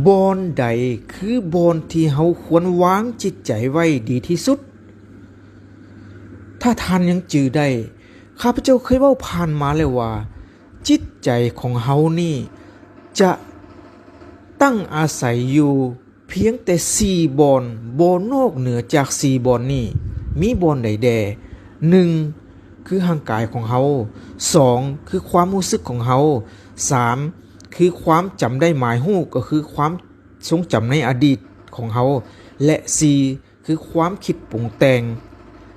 ບ່ອນໃດຄືບ່ອນທີ່ເຮົາຄວນວາງຈິດໃຈໄວ້ດີທີ່ສຸດ? ຖ້າທ່ານຍັງຈື່ໄດ້, ຂ້າພະເຈົ້າເຄີຍເວົ້າຜ່ານມາແລ້ວວ່າ ຈິດໃຈຂອງເຮົານີ້ຈະຕັ້ງອາໄສຢູ່ພຽງແຕ່ສີ່ບ່ອນ, ບໍ່ນອກເໜືອຈາກສີ່ບ່ອນນີ້. ມີບ່ອນໃດແດ່? ໜຶ່ງ ຄືຮ່າງກາຍຂອງເຮົາ, ສອງ ຄືຄວາມຮູ້ສຶກຂອງເຮົາ, ສາມ ຄືຄວາມຈຳໄດ້ໝາຍຮູ້, ກໍຄືຄວາມຊົງຈຳໃນອະດີດຂອງເຮົາ, ແລະ ສີ່ ຄືຄວາມຄິດປຸງແຕ່ງ,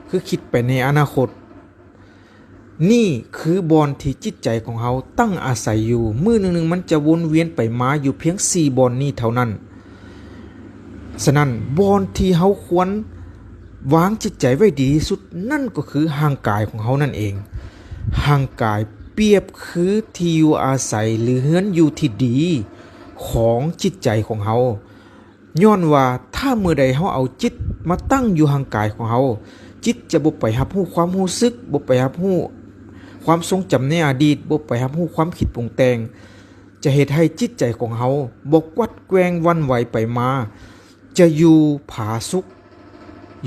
ຄືຄິດໄປໃນອະນາຄົດ. ນີ້ຄືບ່ອນທີ່ຈິດໃຈຂອງເຮົາຕັ້ງອາໄສຢູ່. ມື້ໜຶ່ງໆ ມັນຈະວົນວຽນໄປມາຢູ່ພຽງສີ່ບ່ອນນີ້ເທົ່ານັ້ນ. ສະນັ້ນ, ບ່ອນທີ່ເຮົາຄວນວາງຈິດໃຈໄວ້ດີທີ່ສຸດ ນັ້ນກໍຄືຮ່າງກາຍຂອງເຮົານັ້ນເອງ. ຮ່າງກາຍປຽບຄືທີ່ຢູ່ອາໄສ ຫຼື ເຮືອນຢູ່ທີ່ດີຂອງຈິດໃຈຂອງເຮົາ. ຍ້ອນວ່າຖ້າເມື່ອໃດເຮົາເອົາຈິດມາຕັ້ງຢູ່ຮ່າງກາຍຂອງເຮົາ, ຈິດຈະບໍ່ໄປຮັບຮູ້ຄວາມຮູ້ສຶກ, ບໍ່ໄປຮັບຮູ້ຄວາມຊົງຈຳໃນອະດີດ, ບໍ່ໄປຮັບຮູ້ຄວາມຄິດປຸງແຕ່ງ, ຈະເຮັດໃຫ້ຈິດໃຈຂອງເຮົາບໍ່ກວັດແກວ່ງຫວັ່ນໄຫວໄປມາ, ຈະຢູ່ຜາສຸກ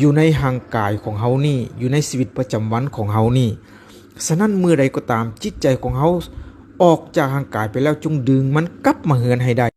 ຢູ່ໃນຮ່າງກາຍຂອງເຮົານີ້, ຢູ່ໃນຊີວິດປະຈຳວັນຂອງເຮົານີ້. ສະນັ້ນ, ເມື່ອໃດກໍຕາມ ຈິດໃຈຂອງເຮົາອອກຈາກຮ່າງກາຍໄປແລ້ວ, ຈົ່ງດຶງມັນກັບມາເຮືອນໃຫ້ໄດ້.